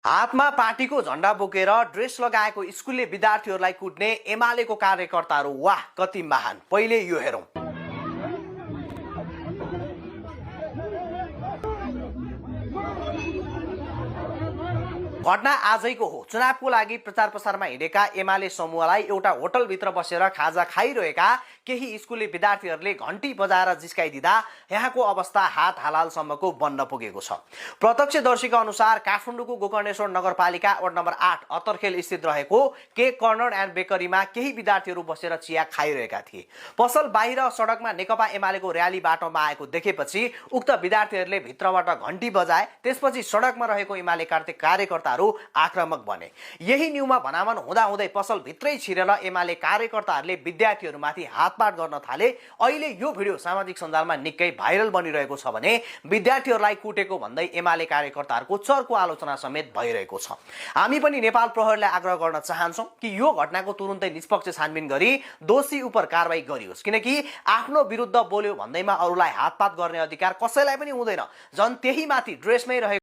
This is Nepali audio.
हातमा पार्टीको झण्डा बोकेर ड्रेस लगाएको स्कुलले विद्यार्थीहरूलाई कुट्ने एमालेको कार्यकर्ताहरू वाह कति महान। पहिले यो हेरौं। घटना आजैको हो। चुनावको लागि प्रचार प्रसारमा हिँडेका एमाले समूहलाई एउटा होटलभित्र बसेर खाजा खाइरहेका केही स्कुलले विद्यार्थीहरूले घण्टी बजाएर जिस्काइदिँदा यहाँको अवस्था हात हालालसम्मको बन्न पुगेको छ। प्रत्यक्षदर्शीका अनुसार काठमाडौँको गोकर्णेश्वर नगरपालिका वार्ड नम्बर 8 अत्तरखेल स्थित रहेको केक कर्नर एन्ड बेकरीमा केही विद्यार्थीहरू बसेर चिया खाइरहेका थिए। पसल बाहिर सडकमा नेकपा एमालेको र्याली बाटोमा आएको देखेपछि उक्त विद्यार्थीहरूले भित्रबाट घण्टी बजाए। त्यसपछि सडकमा रहेको एमाले कार्यकर्ता आक्रामक बने। यही न्यूमा भनामन हुँदाहुँदै पसल भित्रै छिरेर एमाले कार्यकर्ताहरूले विद्यार्थीहरूमाथि हातपात गर्न थाले। अहिले यो भिडियो सामाजिक सञ्जालमा निकै भाइरल बनिरहेको छ भने विद्यार्थीहरूलाई कुटेको भन्दै एमाले कार्यकर्ताहरूको चर्को आलोचना समेत भइरहेको छ। हामी पनि नेपाल प्रहरीलाई आग्रह गर्न चाहन्छौं कि यो घटनाको तुरुन्तै निष्पक्ष छानबिन गरी दोषी उप कारबाही गरियोस्, किनकि आफ्नो विरुद्ध बोल्यो भन्दैमा अरूलाई हातपात गर्ने अधिकार कसैलाई पनि हुँदैन। झन् त्यही माथि ड्रेसमै रहेको